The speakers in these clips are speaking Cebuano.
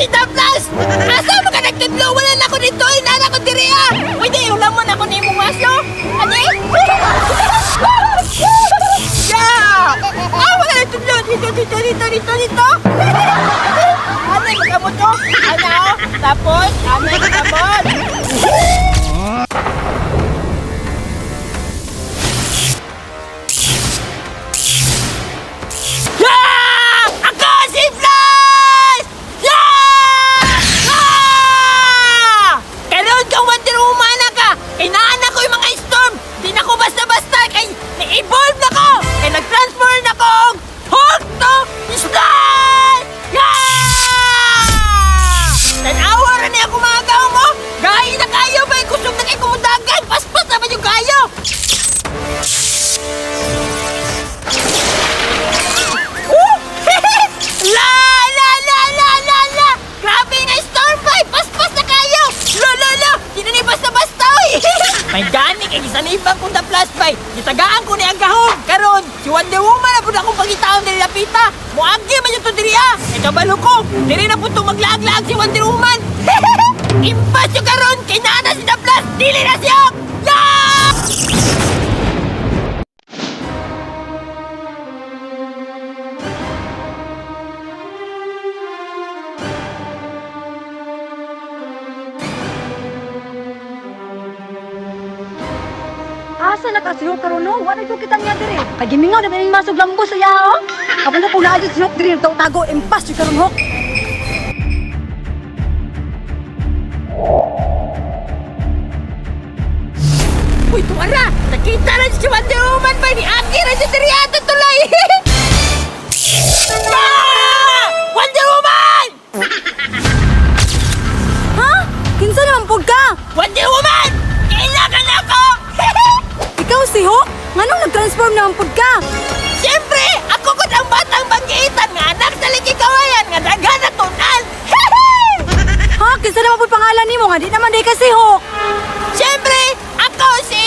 si The Flash! Asa mo ka nagtudlo? Wala na ako dito! Inara ko diri ah! Pwede, ulamon ako ni imong aso! Ani? Yeah! Ah, wala na tudlo! Dito, dito, dito, dito, dito! Ano yung magamot ko? Ano? Tapos, ano yung magamot? Yeah! Ako si Flash! Yeah! Ah! Karon kang Wonder Woman na ka! Kay naan ako yung mga storm! Di na ko basta-basta! Kay na-evolve na ko! Kay nag-transform na ko! Og Hulk to Slash! Yeah! Tanawa ra niya ako mga gaw mo! Gahi na kayo ba? Kusog na kay kumudagan! Paspas naman yung kayo! Oh! La la la la la la! Grabe nga storm bay! Paspas na kayo! Lo lo lo! Di na ni basta-basta oy! May gani kay gisanibang kong the plus bay. Gitagaan ko ni ang gahom. Karon, si Wonder Woman na pud akong pagitaon diri lapita. Moagi man yung to diri ah. Kay kabalo ko. Diri na pud tong maglaag-laag si Wonder Woman. Impas yung karon kay naa na si the plus. Dili na siya. Yeah! Asa na ka si Hulk karon no? Wala ko kita niya diri. Kay gimingaw na ba masog lambo sa yao? Kabalo ko naa si Hulk diri tago impas jud karon Hulk. Uy, tuara! Nakita na si Wonder Woman ba? Ni Aki na siya diri ato tulay! Ah! Wonder Woman! Ha? Kinsa naman pud ka? Wonder Woman! Kailangan ako! Ikaw si Hulk? Nganong nag-transform naman pud ka? Siyempre, ako kun ang batang banggitan nga anak sa liki kawayan nga daghan na tunan! Ha? Kinsa naman pud pangalan nimo nga di naman di ka si Hulk? Siyempre, ako si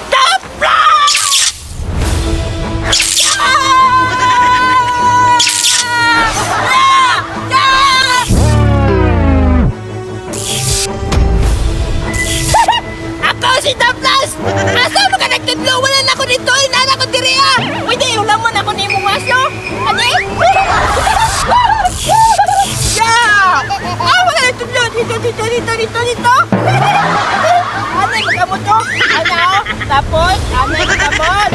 The Flash! Ah! Ah! Ah! Ako si The Flash! Asa mo ka nagtudlo? Wala na ako dito! Inara ko diri ah! Pwede, ulamon ako ni imong aso! Ani? Yeah! Ah, wala na tudlo! Dito, dito, dito, dito, dito! Ano yung magamot ko? Ano? Tapos, ano yung magamot?